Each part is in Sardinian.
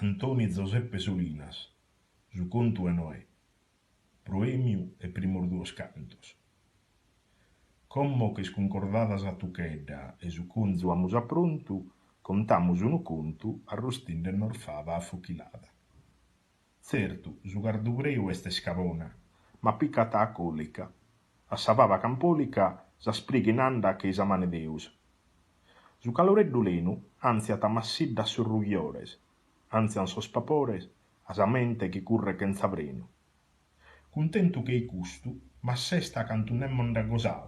Antoni Zoseppe Solinas, Su contu 'e Noè, proemiu e primos duos cantos. Como ch'est cuncordada sa tuchedda e su conzu amus a prontu, contamus unu contu arrustinde·nos fava afochilada. Tzertu, su cardubreu est iscabona, ma picat a còlica. A sa fava campòlica s'asprighina andat che-i sa manu 'e Deus. Su caloreddu lenu àntziat massidda sos rujores, àntzian sos papores a sa mente chi curret chentza frenu. Cuntentu che-i custu m'assesta cantu nemos nd'at gosau,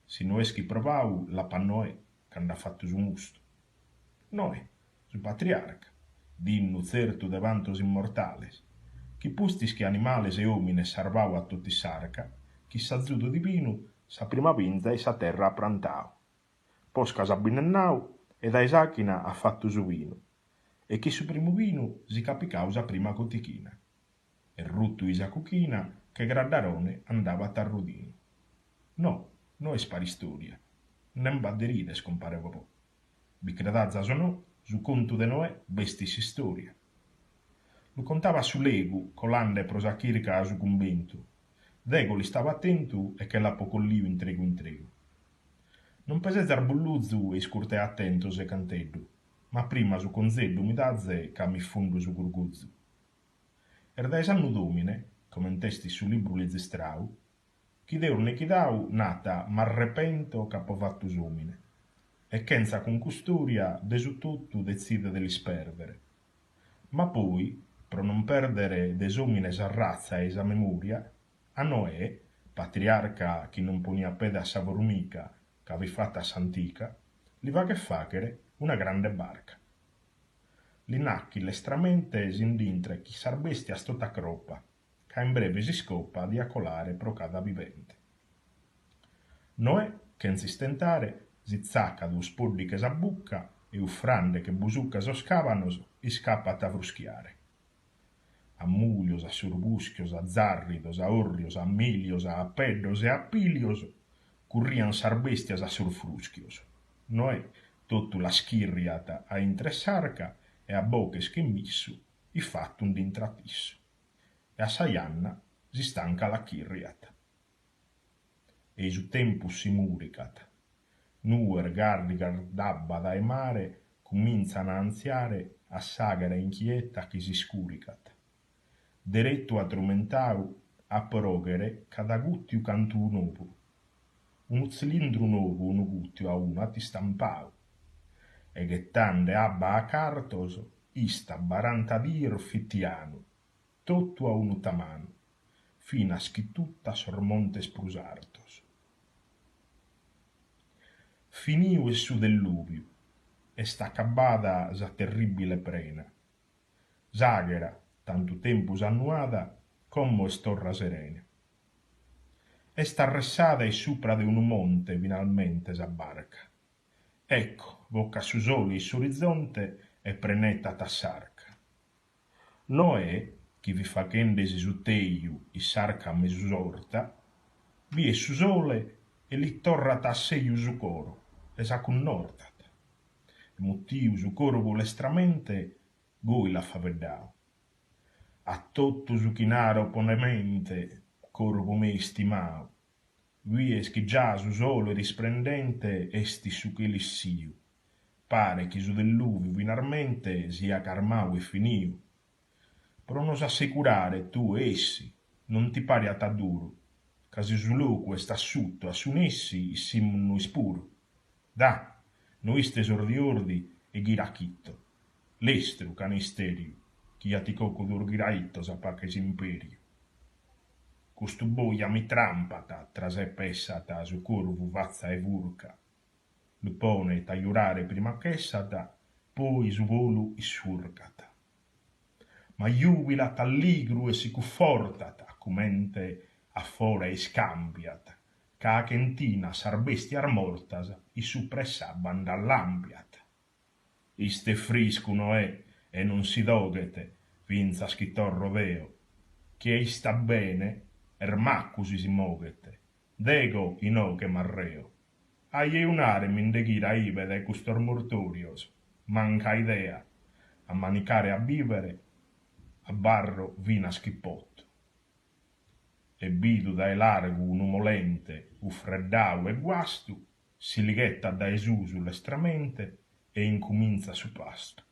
si no est chi provau l'apat Noè cando at fatu su mustu. Noè, su patriarca, dinnu tzertu de vantos immortales, chi pustis chi animales e òmines sarvau at totu in s'arca, chin s'azudu divinu sa prima binza in sa terra at prantau. Posca s'at binnennau e dae s'àchina at fatu su binu e chin su primu binu si ch'at picau sa prima cotichina. E rutu in sa cuchina che craddarone andabat a rodinu. No, no est paristòria. Nen b'at de rider, compare Bobò. Bi credazas o no, su contu de Noè b'est in s'istòria. Lu contabat su legu colande pro sa chirca a su cumbentu. Dego l'istabo atentu e che l'apo colliu intregu intregu. Non pesezas bulluzu e iscurte atentos e canteddu, ma prima su conzeddu mi daze ca m'iffundo su gurguzu. Est dae s'annu Dòmine, coment'est in su libru lezistrau, chi Deus nechidau nat m'arrepento ch'apo fatu s'òmine, e chentza cuncustoria de su totu detzidet de l'ispèrdere. Ma poi, pro non pèrdere de s'òmine sa ratza e sa memòria, a Noè, patriarca chi non poniat pede a sa formica ca fit fata a s'antica, li faghet fàghere una grande barca. Li nat chi lestramente si nd'intret chin sas bèstias totu a cropa, ca in breve s'iscopa diat colare pro cada vivente. Noè, chentza istentare, si tzacat duos pòddighes a bucca e ufrande che busucca sos càvanos, iscapat a fruschiare. A mùlios, a surbùschios, a zàrridos, a òrrios, a mìlios, a apeddos e a pìlios, currian sas bèstias a sos frùschios. Noè totu las chìrriat a intro 'e s'arca e a boches che missu, iffattu nd'intrat issu. E a sa janna s'istanca la chìrriat. E-i su tempus si mùricat. Nues gàrrigas d'abba dae mare cumintzan a antziare a s'àghera inchieta chi s'iscùricat. Deretu atrumentau a pròghere cada gùtiu cantu un'obu. Unu tzilindru nou unu gùtiu a unu at istampau. E ghetande abba a cartos istat baranta dies fitianu. Totu a unu tamanu, finas chi tutat sos montes prus artos. Finiu est su dellùviu, est acabbada sa terribile prena. S'àghera, tantu tempus annuada, como est torra serena. Est arressada issupra de unu monte finalmente sa barca. Ecco, bocat su sole in s'orizonte e prenetat s'arca. Noè, chi fit fachendesi su teju in s'arca mesu sorta, biet su sole e li torrat a seju su coro e s'acunnortat. E mutiu su corvu lestramente, goi l'at faveddau. A totu su chi naro pone mente, corvu meu istimau, Bies chi già su sole risplendente est in su chelu issiu, paret chi su dellùviu finarmente siat carmau e finiu. Pro nos assecurare tue essi, non ti pariat duru, ca si su locu est assutu a su nessi issimus nois puru. Da, no istes ordi ordi e ghira chito. Lestru, cane istèriu, chi ja ti coco duos ghiraitos a paca 'e s'impèriu. Custu boja mi trampat, tra sé pessat su corvu fatza 'e furca. Lu ponet a jurare prima ch'essat, poi su bolu issurcat. Ma jubilat alligru e si cuffortat comente a fora iscampiat, ca a chentina sas bestias mortas issupra 'e s'abba nd'allampiat. Istet friscu Noè e non si doghet fintzas chi torro deo. Chie istat bene est maccu si si moghet, dego inoghe m'arreo. A jeunare mi nde ghiro a ibe dae custos mortorios, manca idea. A manicare e a bìvere abarro finas chi poto. E bido dae largu unu molente ufreddadu e guastu, si li ghetat dae susu lestramente e incumintzat su pastu.